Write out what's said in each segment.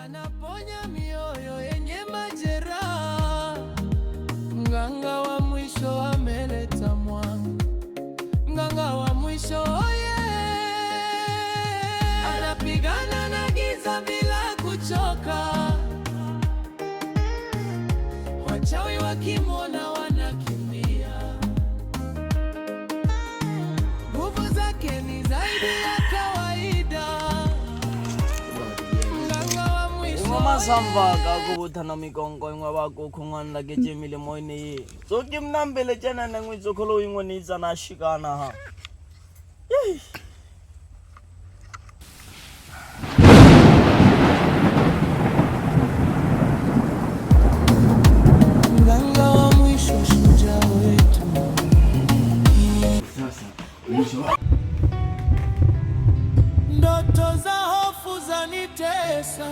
Anaponya mioyo yenye majeraha. Mganga wa mwisho ameleta mwanga, mganga wa mwisho, oh yeah. Anapigana na giza bila kuchoka, wachawi wakimwona wanakimbia. Nguvu zake ni zaidi ya kawaida. Mganga wa mwisho. Masamba kakubuthana mikongo ingwe ke milimo ine so ke mnambele tjena nengwe tsokholo ingwe ni tsana shikana ha. Mganga wa mwisho, shujaa wetu. Sasa mwisho. Ndoto za hofu zanitesa,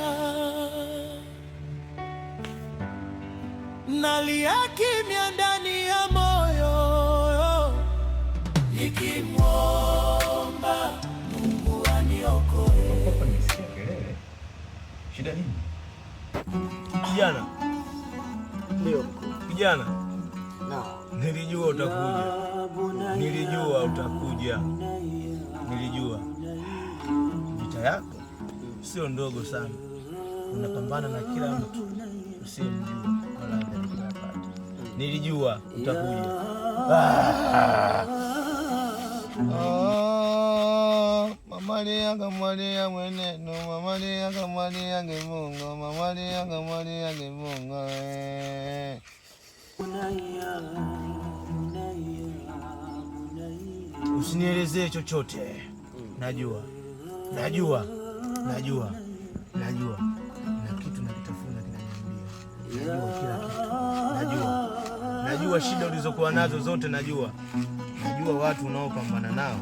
nalia kimya ndani ya moyo, nikimwomba Mungu aniokoe. Hapa nimesikia kelele. Shida nini? Kijana, Ndio mkuu. kijana, Na nilijua utakuja, nilijua utakuja, nilijua. Vita yako sio ndogo sana, unapambana na kila mtu usiyemjua wala hajakuyapata. Nilijua utakuja. Ah! Oh, mamalia kamalia mweneno mamalia kamalia ngemungo mamalia kamalia ngemungo eh. Usinielezee chochote, najua, najua, najua, najua, na kitu nakitafuna kinaniambia, najua kila kitu, najua, najua shida ulizokuwa nazo zote, najua, najua watu unaopambana nao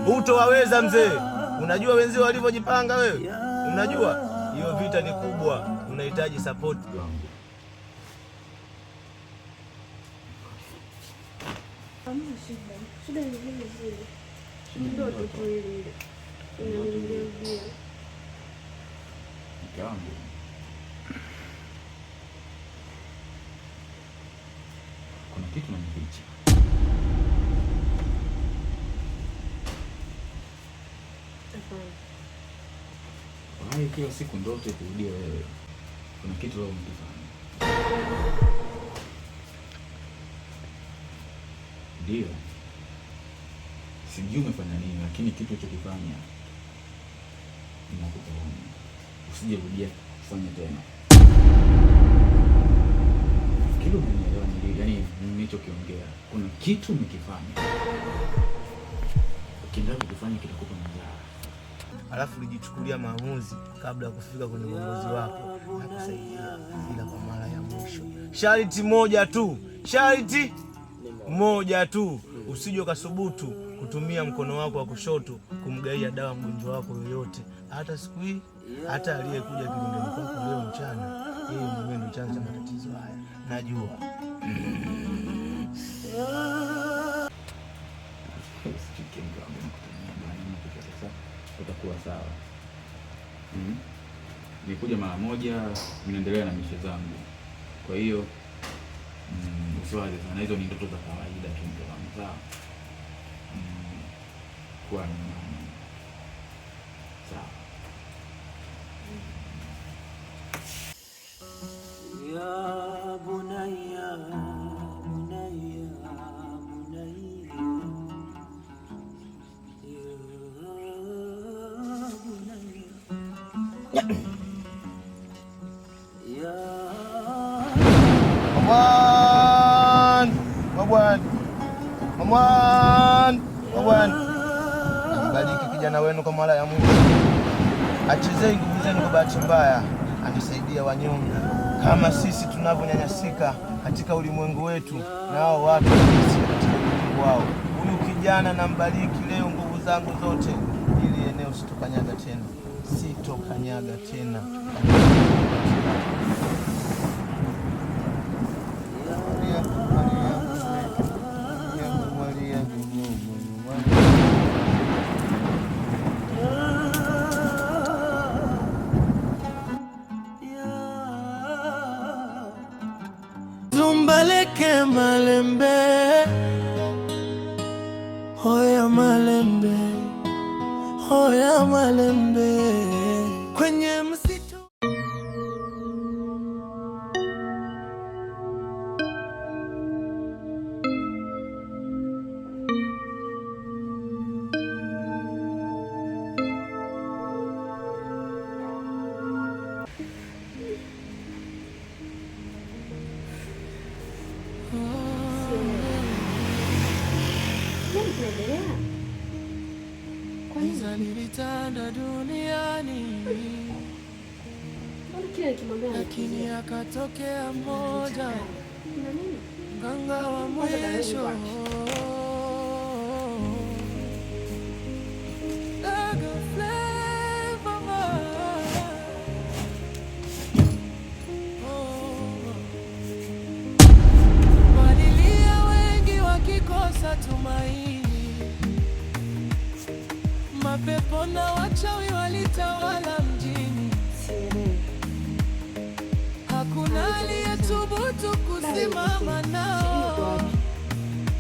hutowaweza mzee. Unajua wenzio walivyojipanga wewe, unajua hiyo vita ni kubwa, unahitaji support. Wangu. Hamna shida. Shida ni vile vile. Ndoto tu ile ile. Inanirudia. Mke wangu. Kuna kitu nanificha. Hapana. Wai kila siku ndoto ikurudia wewe. Kuna kitu leo umekifanya. Ndio. Sijui umefanya nini, lakini kitu ulichokifanya ninakupa onyo. Usije rudia kufanya tena. Nafikiri umenielewa yaani nilichokiongea. Kuna kitu umekifanya. Ukiendelea kukifanya kitakupa madhara. Alafu ulijichukulia maamuzi kabla ya kufika kwenye uongozi wako na kusaidia, ila kwa mara ya mwisho, sharti moja tu, sharti moja tu, usije ukasubutu kutumia mkono wako wa kushoto kumgaia dawa mgonjwa wako yoyote, hata siku hii, hata aliyekuja kilingeni kwako leo mchana, yeye mwenyewe ndio chanzo cha matatizo haya, najua. Usichukie mke wangu, nakutania bwana, mimi sasa utakuwa sawa. Nikuja mara moja, ninaendelea na mishe zangu. Kwa hiyo usiwaze sana, hizo ni ndoto za kawaida tu mke wangu, sawa? Kuwa na amani. Sawa. Ya bunayya bunayya bunayya ya bunayya ya Mabwan, mabwan, mabwan, mabwan. Nambariki kijana wenu kwa mara ya mwisho. Achezei nguvu zenu kwa bahati mbaya, atusaidia wanyonge kama sisi tunavyonyanyasika katika ulimwengu wetu, na hao watu wananyanyasika katika ulimwengu wao. Huyu kijana nambariki leo nguvu zangu zote, ili eneo sitokanyaga tena, sitokanyaga tena. Maria, Maria, Maria, Maria, Maria. Malembe, hoya malembe, hoya malembe, kwenye msitu. Nini kinaendelea? Kwa nini? Giza lilitanda duniani, Mbona kila nikimwambia lakini ananipuuzia? akatokea mmoja, Kuna nini? mganga wa Kwanza dawa mwisho. iko wapi? Daga flavor man. Oh. Walilia wengi wakikosa tumaini, mapepo na wachawi walitawala mjini. Sielewi. Hakuna aliyethubutu kusimama Shida iko nao wapi?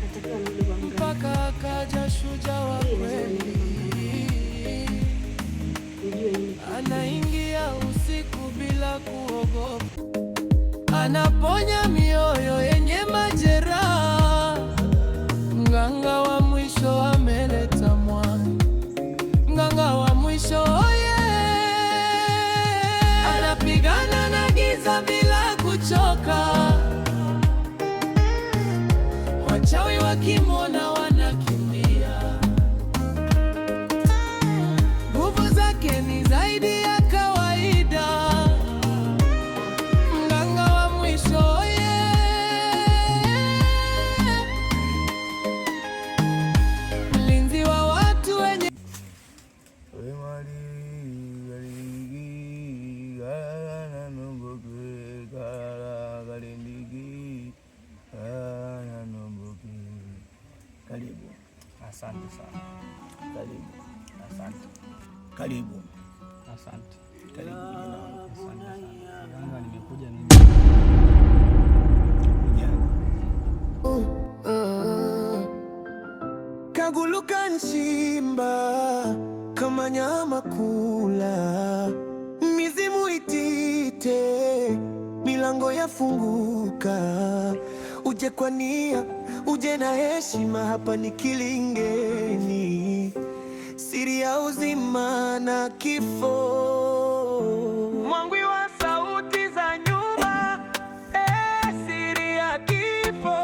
Natakiwa nirudi kwa mganga. mpaka akaja shujaa wa Hii lazima niende kweli. kwa mganga. Nijue nini kinaendelea. Anaingia usiku bila kuogopa, anaponya mioyo yenye majeraha. Mganga wa mwisho ameleta mwanga, mganga wa mwisho oh yeah. Anapigana na giza bila kuchoka, wachawi wakimwona wanakimbia. Nguvu zake ni zaidi ya kawaida. Mganga wa mwisho yeah. Mlinzi wa watu wenye Karibu, Asante sana. karibu, Asante. karibu, Asante. karibu kijana wangu. Asante sana. Mganga, nimekuja mimi. Kijana. Kaguluka nshimba kama nyama kula, mizimu itite, milango yafunguka. Uje kwa nia, uje na heshima, hapa ni Kilingeni, siri ya uzima na kifo. Mwangwi wa sauti za nyuma, eh, siri ya kifo.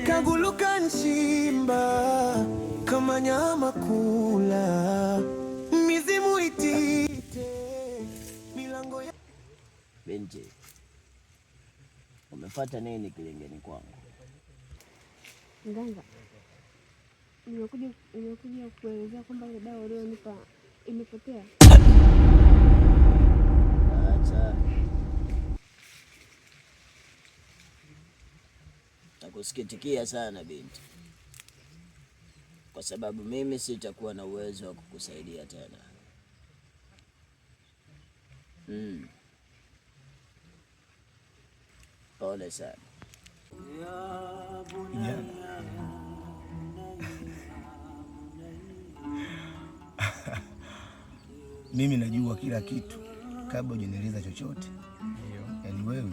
Kaguluka nshimba kama nyama kula, mizimu itite, milango ya Binti, umefuata nini Kilingeni kwangu? Mganga, nimekuja kuelezea kwamba ile dawa ulionipa imepotea. Acha. Nakusikitikia sana binti, kwa sababu mimi sitakuwa na uwezo wa kukusaidia tena. Pole sana. Kijana. Mimi najua kila kitu kabla hujanieleza chochote. Yaani wewe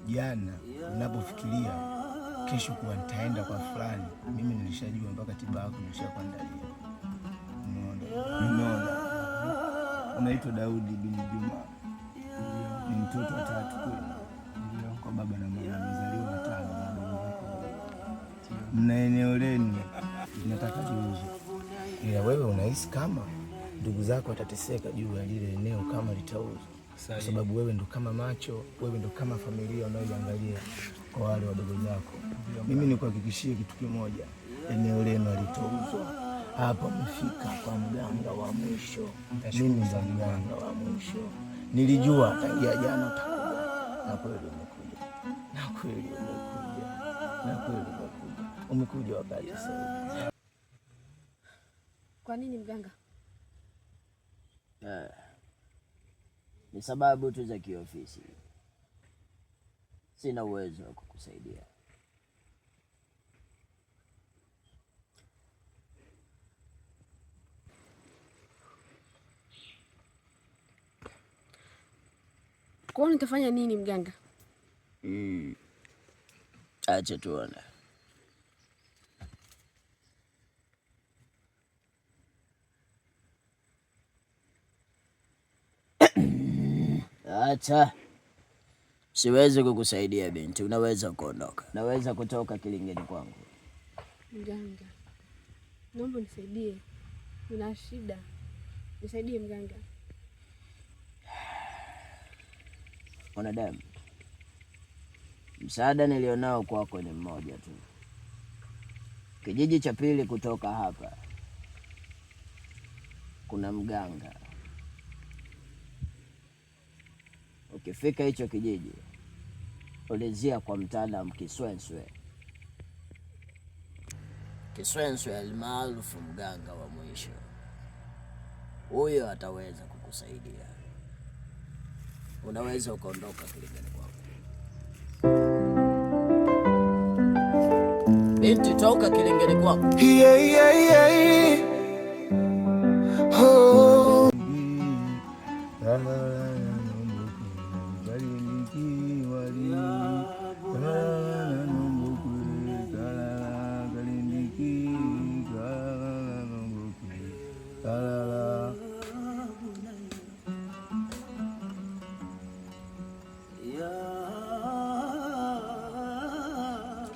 jana unapofikiria kesho kuwa nitaenda kwa fulani, mimi nilishajua mpaka tiba yako nilishakuandalia. Umeona? Umeona? Unaitwa Daudi bin Juma, ni mtoto wa tatu kwenu kwa baba na mama, amezaliwa watano na wadogo zako wawili. Mna eneo lenu linataka liuzwe, ila wewe unahisi kama ndugu zako watateseka juu ya lile eneo kama litauzwa, kwa sababu wewe ndo kama macho, wewe ndo kama familia unayoiangalia kwa wale wadogo zako. Mimi nikuhakikishie kitu kimoja, eneo lenu halitauzwa. Hapa umefika kwa mganga wa mwisho. Mimi ndo mganga wa mwisho. Nilijua tangia jana utakuja, na kweli umekuja, na kweli umekuja, na kweli umekuja, umekuja wakati sahihi. Kwa nini mganga? Eh, Ni sababu tu za kiofisi. Sina uwezo wa kukusaidia. Kwa hiyo nitafanya nini mganga? Acha tuone. Acha. Siwezi kukusaidia binti, unaweza kuondoka. Naweza kutoka kilingeni kwangu. Mganga, naomba nisaidie, nina shida, nisaidie mganga. Mwanadamu, msaada nilionao kwako ni mmoja tu. Kijiji cha pili kutoka hapa kuna mganga. Ukifika hicho kijiji, ulizia kwa mtaalamu Kiswenswe. Kiswenswe almaarufu mganga wa mwisho. Huyo ataweza kukusaidia. Unaweza ukaondoka kilingeni kwako. Binti, toka kilingeni kwako. Yeah, yeah, yeah. Oh.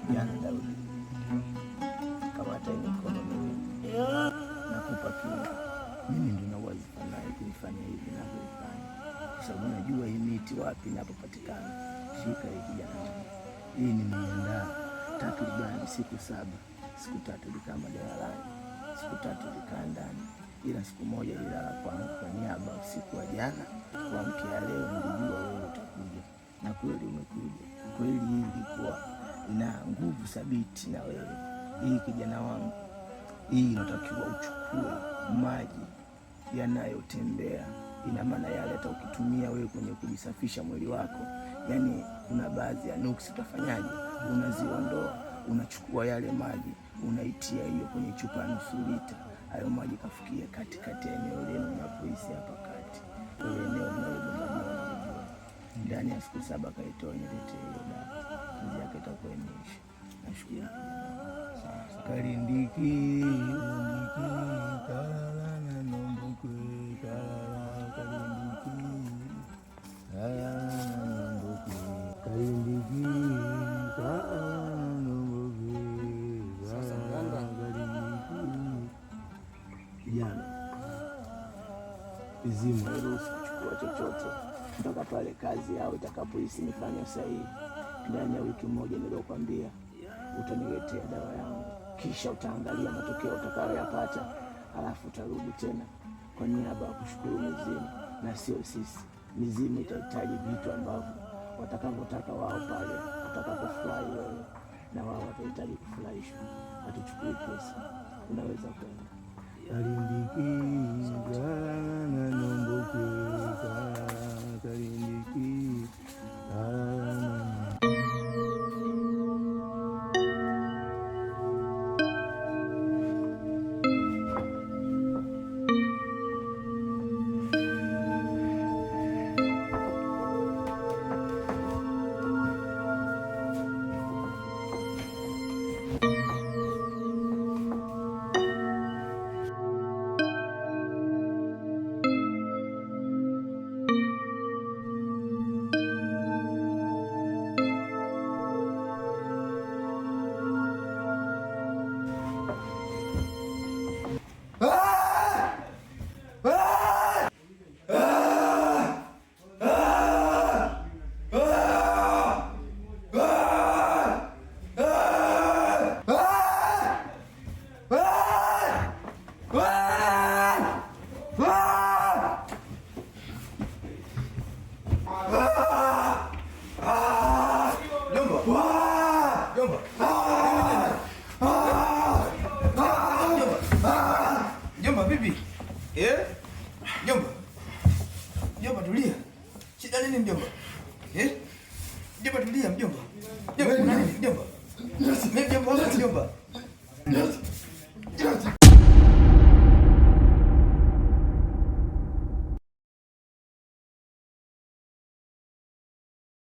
Kijana Daudi, kamata hii mikono miwili, nakupa kinga. Mimi ndio na wazifa naye kuifanya hivi navyoifanya, kwa sababu najua hii miti wapi inapopatikana. Shika hii kijana wangu, hii nimeiandaa takribani siku 7. Siku 3 ilikaa majalalani, siku 3 ilikaa ndani, ila siku moja ililala kwangu kwa niaba usiku wa jana kuamkia leo. Nilijua wewe utakuja, na kweli umekuja. Kweli hii ilikuwa ina nguvu thabiti na wewe. Hii kijana wangu, hii inatakiwa uchukue maji yanayotembea. Ina maana yale hata ukitumia wewe kwenye kujisafisha mwili wako, yani kuna baadhi ya nuksi utafanyaje, unaziondoa. Unachukua yale maji unaitia hiyo kwenye chupa nusu lita, hayo maji kafikie katikati ya eneo lenu unapohisi hapa kati, ile eneo mnalogombania unalijua. Ndani ya siku 7 kaitoa niletee hiyo dawa, kazi yake itakuwa imeisha. Nashukuru kijana. Kalindiki ndiki kalala na nombokwe kalala kalindiki kalala na nombokwe kalindiki kalala na nombokwe kalala kalindiki. Kijana, mizimu hairuhusu kuchukua chochote mpaka pale kazi yao itakapohisi nifanya sahihi. Ndani ya wiki moja niliyokuambia utaniletea dawa yangu, kisha utaangalia matokeo utakayoyapata, halafu utarudi tena kwa niaba ya kushukuru mizimu na sio sisi. Mizimu itahitaji vitu ambavyo watakavyotaka wao pale utakapofurahi wewe, na wao watahitaji kufurahishwa. Hatuchukui pesa, unaweza kwenda. Kalindiki kalala nombokwe kalindiki kalala. Jomba vipi? Eh? Jomba. Jomba tulia. Shida nini mjomba? Eh? Mjomba tulia mjomba. Mjomba kuna nini mjomba? Mimi mjomba wako mjomba.